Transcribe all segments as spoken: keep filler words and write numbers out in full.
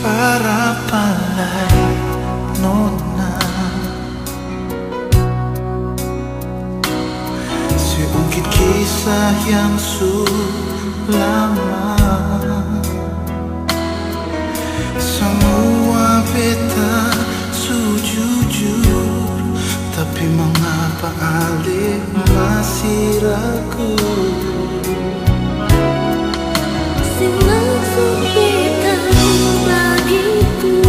Barapa lai nona se ungkit kisah yang su lama? Samua beta su jujur, tapi mangapa ale masih ragu? Seng maksud beta bagitu,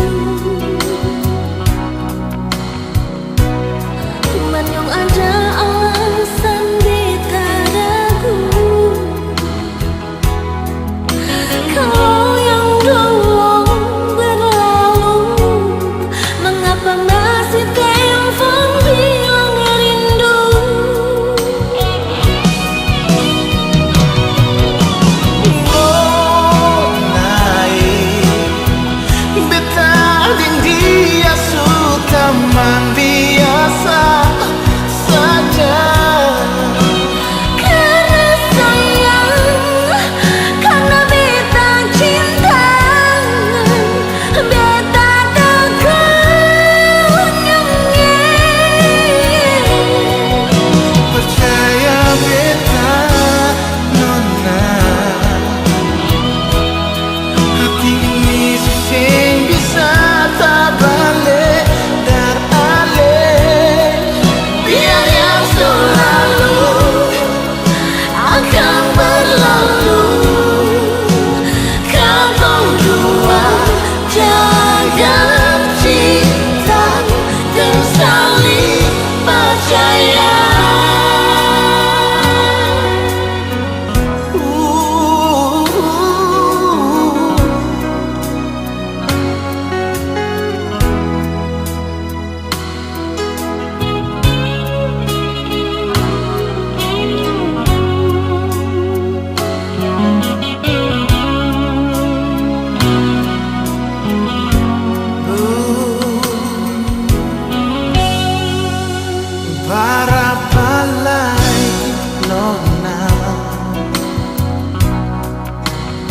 cuman yang ada alasan beta ragu. Kalo yang dulu berlalu, mengapa masih telepon bilang rindu? Nona e, beta deng dia su tamang biasa saja. Karna sayang, karna beta cinta, beta tekun. Percaya beta, nona. Hati ini seng bisa tabaleder alih. Biar yang su lalu akan berlalu. Katong dua jaga cinta dan saling percaya. Barapa lai nona,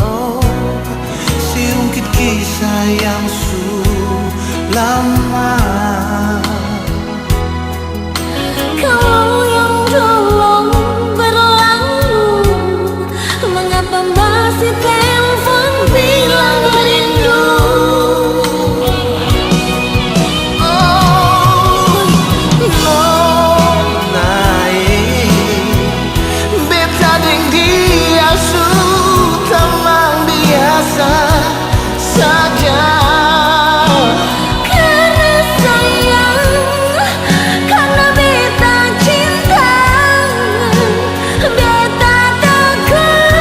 oh, se ungkit kisah yang su lama? Kalo yang dolo berlalu, mengapa masih telepon bilang rindu? Oh, nona e, beta deng dia su tamang biasa saja. Karna sayang, karna beta cinta, beta tekun.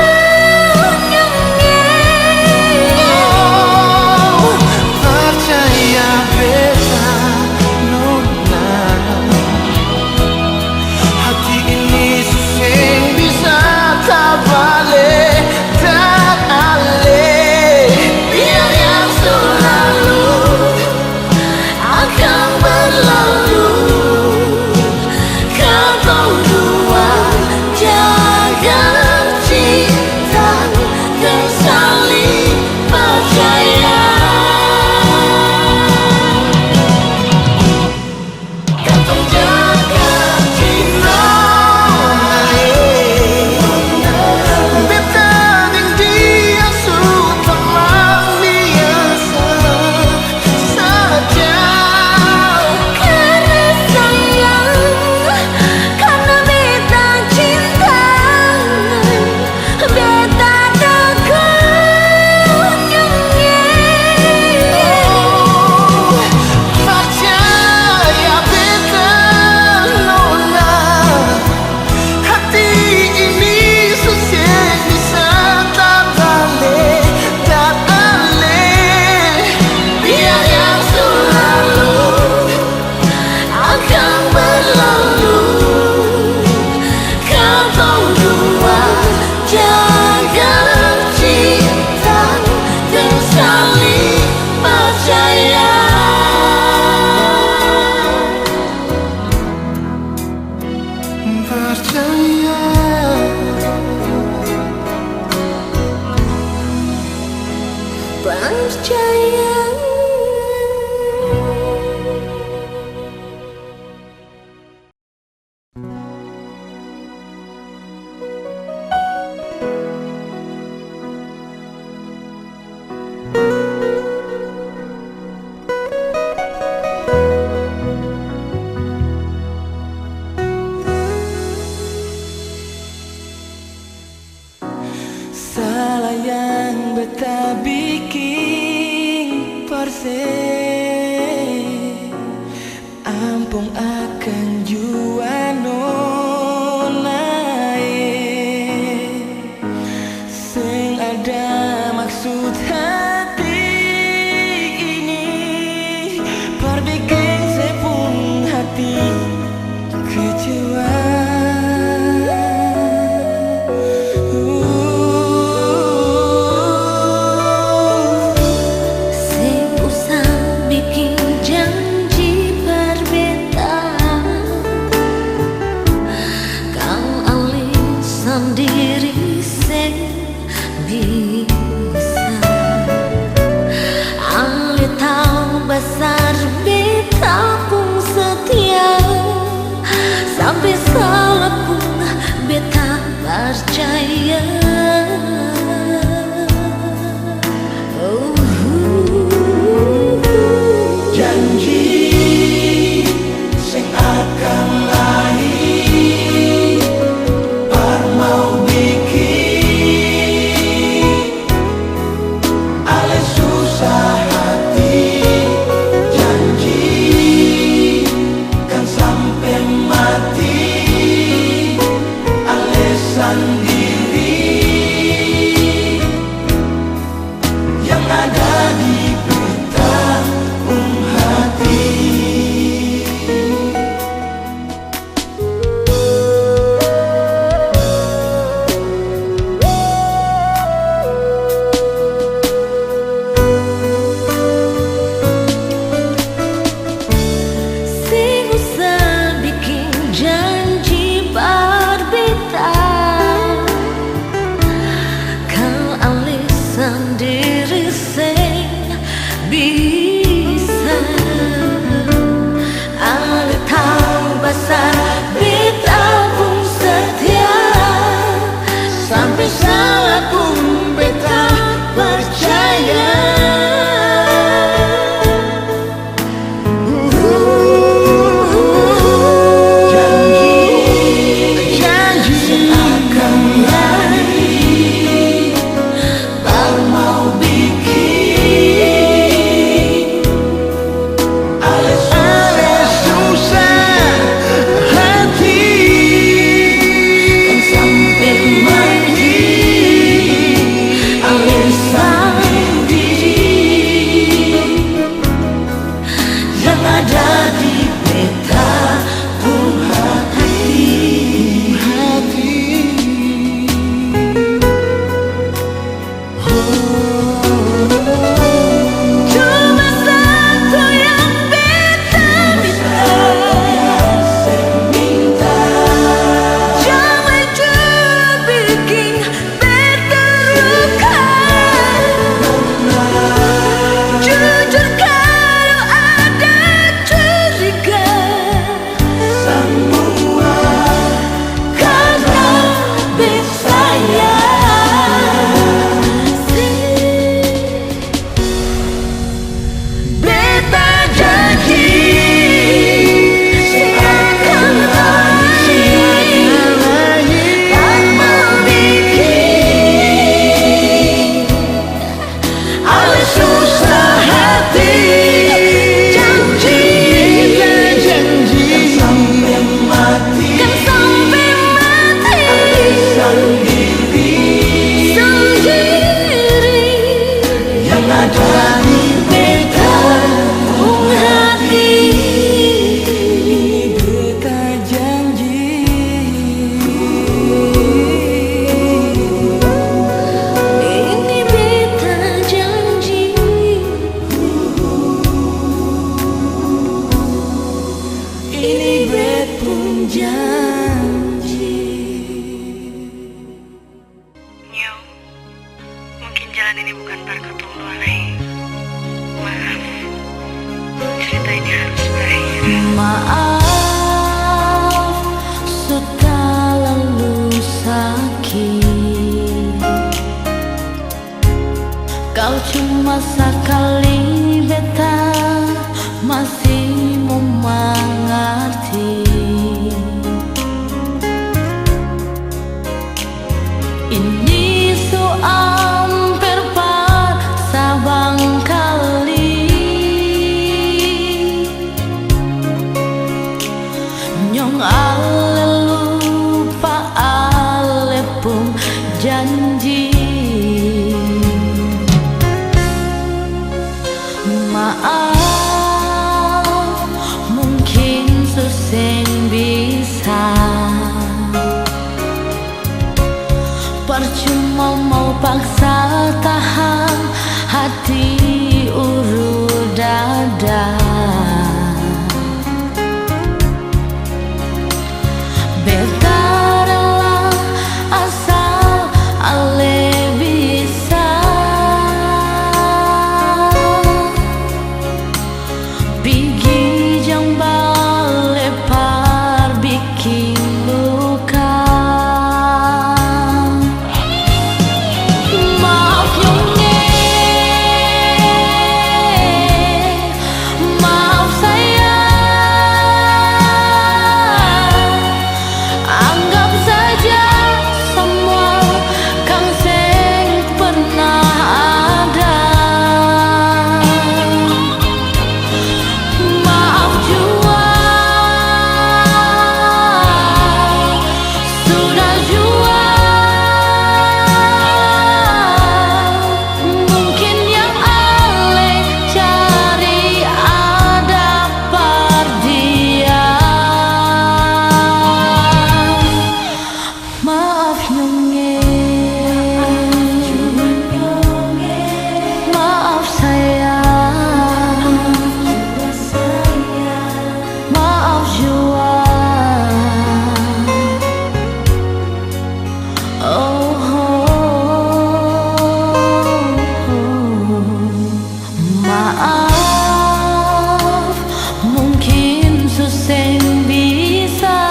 Salah yang beta biking parse, ampong akang jua nona e. Seng ada maksud hati ini, par biking se pung hati kecewa. Seng usah biking janji par beta, kang ale sandiri seng bisa. Ale tau basar beta pung setia, sampe salah pun beta parcaya. Janji seng akang lai par mau biking ale susah hati. Janji kan sampe mati, ale sandiri yang ada di beta pung hati. Seng usah biking janji par beta, kal ale sandiri seng bisa. Ale tau basar beta pung setia, sampe salah pun beta percaya. Janji, janji seng akang lai par mau biking Maaf, su talalu saki. Kau cuma sakali beta masih mo mangarti. Ini su amper par sabangkali. Nyong ale lupa ale pung janji. Maaf, mungkin su seng bisa. Parcuma mau paksa tahang hati uru dada. Beta rela asal ale bisa. Pigi jang bale par biking luka. Maaf nyong e, maaf sayang. Anggap saja samua kan seng pernah ada. Maaf jua, sudah jua. Mungkin yang ale cari ada par dia. Maaf nyong e, maaf sayang, maaf jua. Oh, oh, oh. Maaf, mungkin su seng bisa.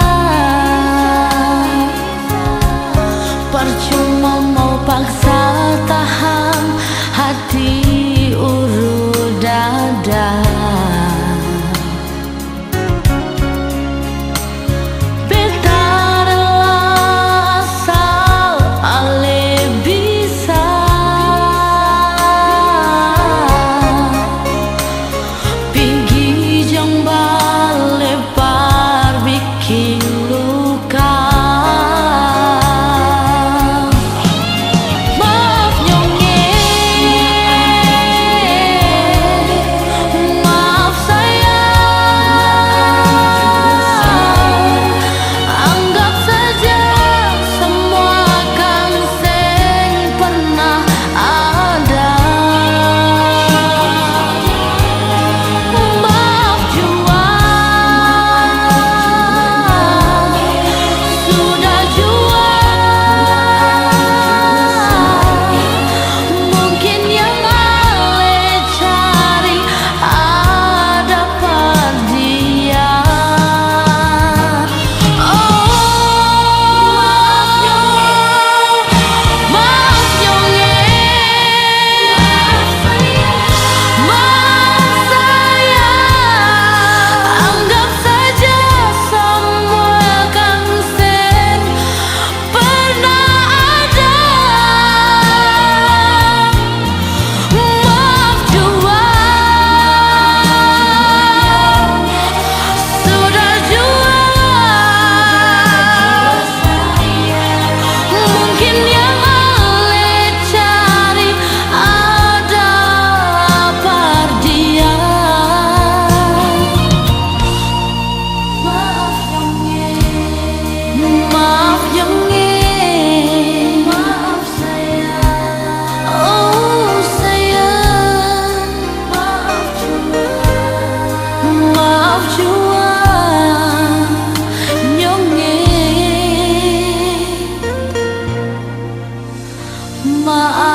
Parcuma mau paksa tahang hati uru dada. Beta rela asal ale bisa. Pigi jang bale par biking luka. Maaf nyong e, maaf sayang. Anggap saja samua kan seng pernah ada. Maaf jua, sudah jua. Mungkin yang ale cari ada par dia. Oh, maaf nyong e, maaf sayang. Anggap saja samua kan seng pernah ada. Maaf jua, sudah jua. Mungkin yang ale cari ada par dia. Maaf nyong e, maaf nyong e, maaf sayang, oh sayang, maaf jua, maaf jua nyong e, maaf.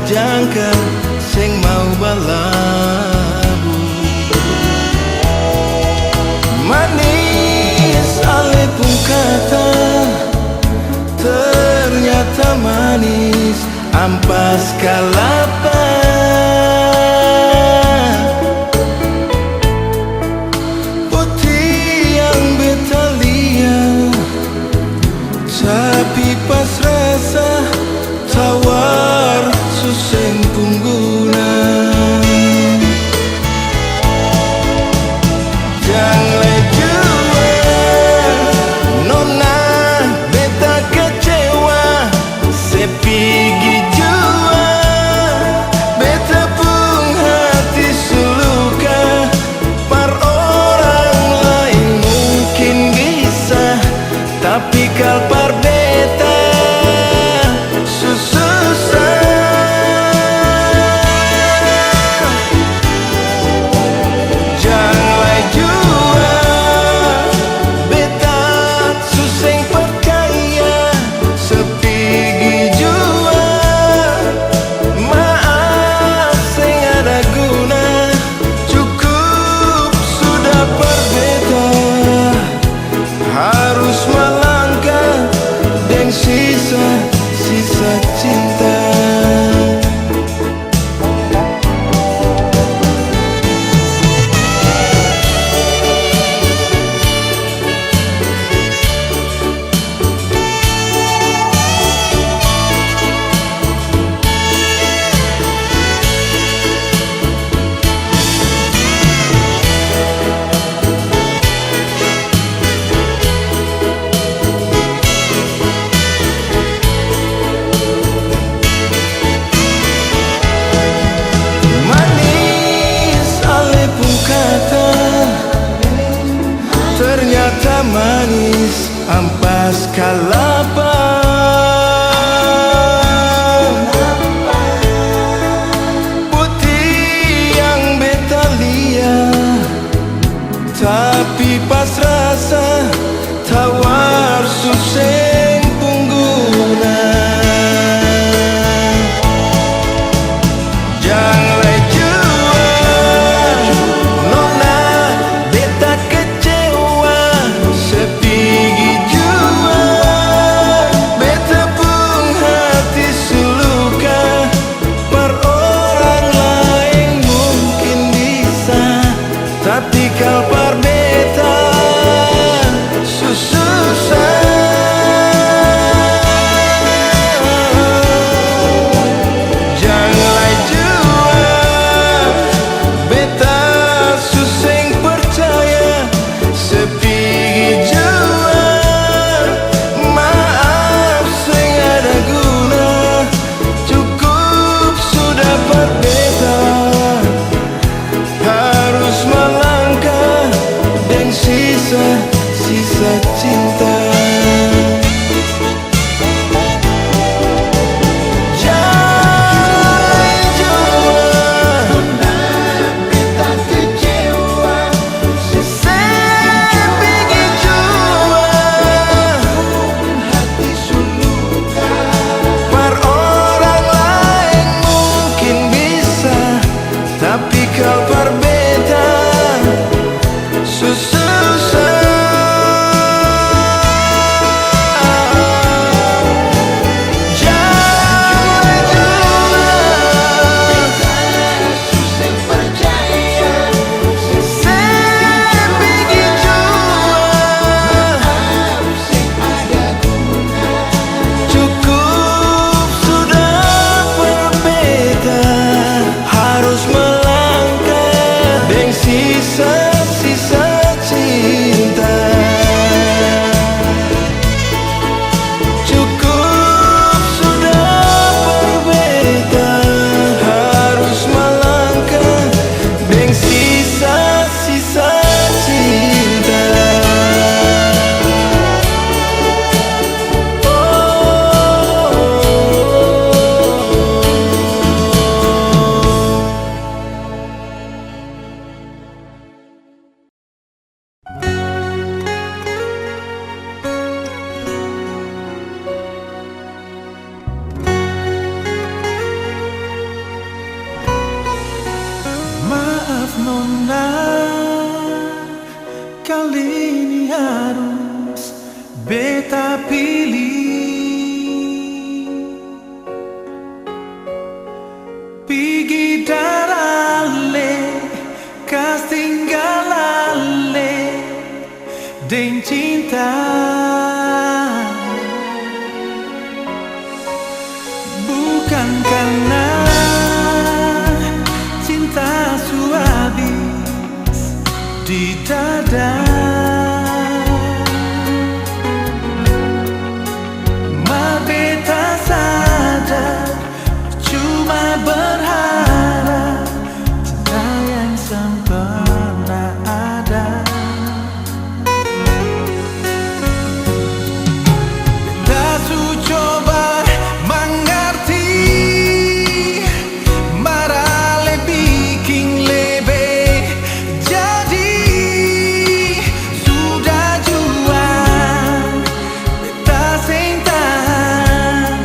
Jangka seng mau balabu. Manis ale pung kata, ternyata manis ampas kalapa. Putih yang beta lia, tapi pas rasa tawar su seng pung guna. Jang lai jua, nona, beta kecewa. Se pigi jua, beta pung hati su luka. Par orang laeng mungkin bisa, tapi kal par beta su susah. Jang lai jua, beta su seng parcaya. Se pigi jua, maaf seng ada guna. Cukup sudah par beta harus malangkah deng sisa-sisa cinta. Manis ale pung kata, ternyata manis ampas kalapa. Putih yang beta lia, tapi pas rasa tawar su seng pung guna. Jang lai jua, nona, beta kecewa. Se pigi jua, beta pung hati su luka. Par orang laeng mungkin bisa, tapi kal par beta su susah. Jang lai jua, beta su seng parcaya. Se pigi jua, maaf seng ada guna. Cukup sudah par beta harus malangkah Kali ini harus beta pilih, pigi darale, kas tinggal ale deng cinta. Bukan karna cinta su abis di dada, mar beta sadar cuma berharap cinta yang sempurna ada. Beta su coba mangarti, mar ale biking lebe jadi. Sudah jua beta seng tahan,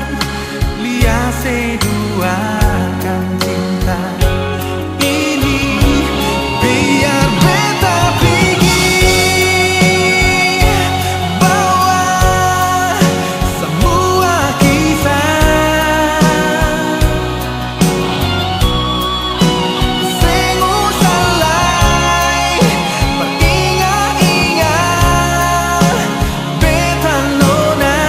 lia se duakan cinta ini. Biar beta pigi bawa samua kisah. Seng usah lai beringat-ingat beta nona.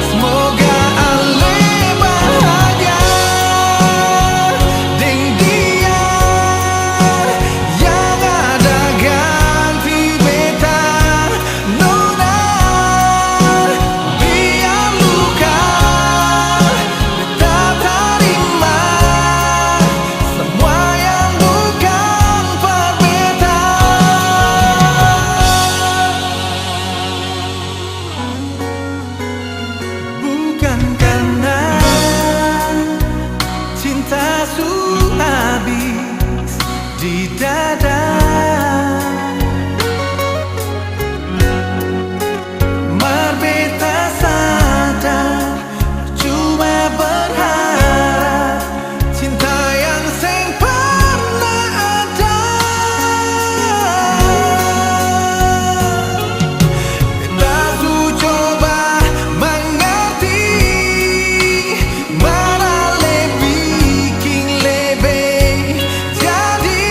Semoga ale bahagia deng dia, yang ada ganti beta nona. Biar luka beta tarima, samua yang bukan par beta. Bukan karna cinta su abis di dada, mar beta sadar cuma berharap cinta yang seng parna ada. Beta su coba mangarti, mar ale biking lebe jadi.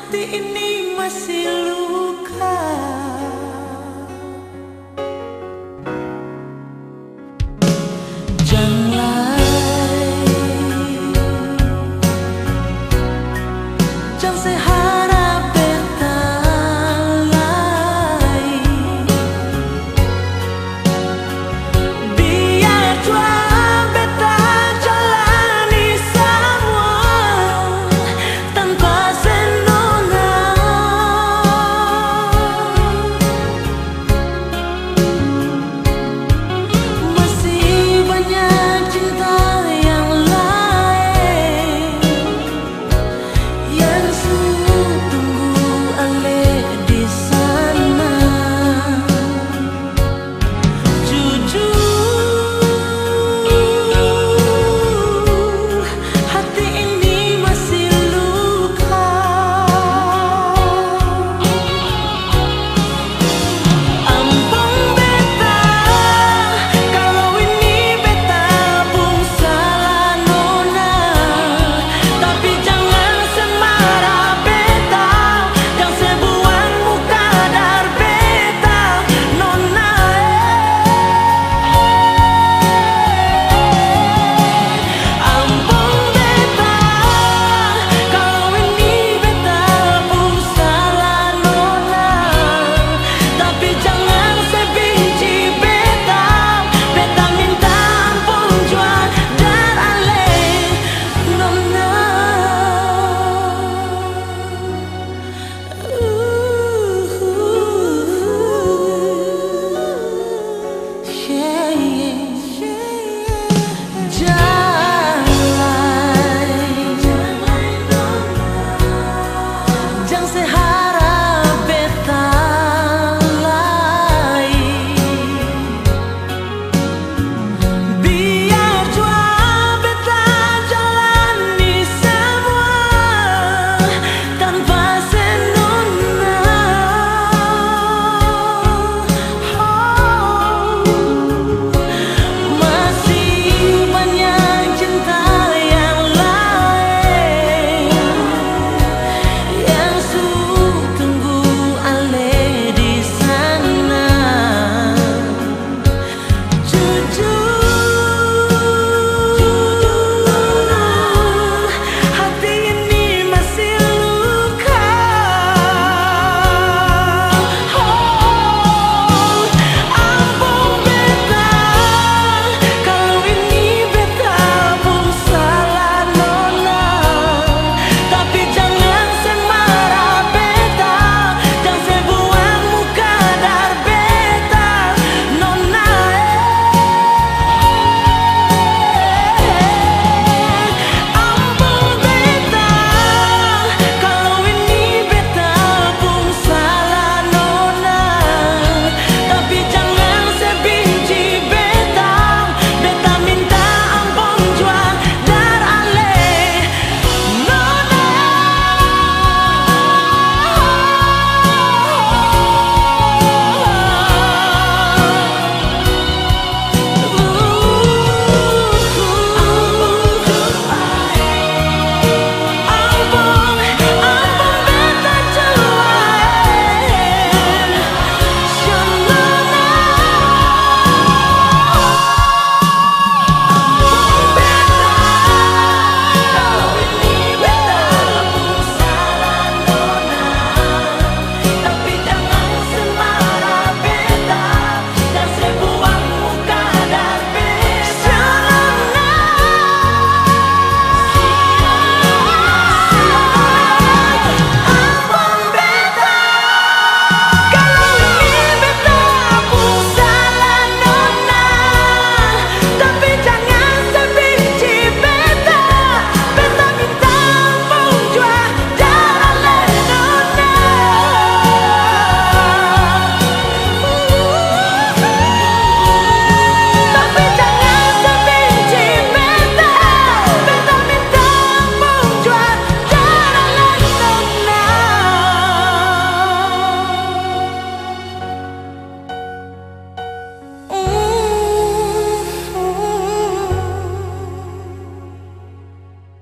Hati ini masih luka.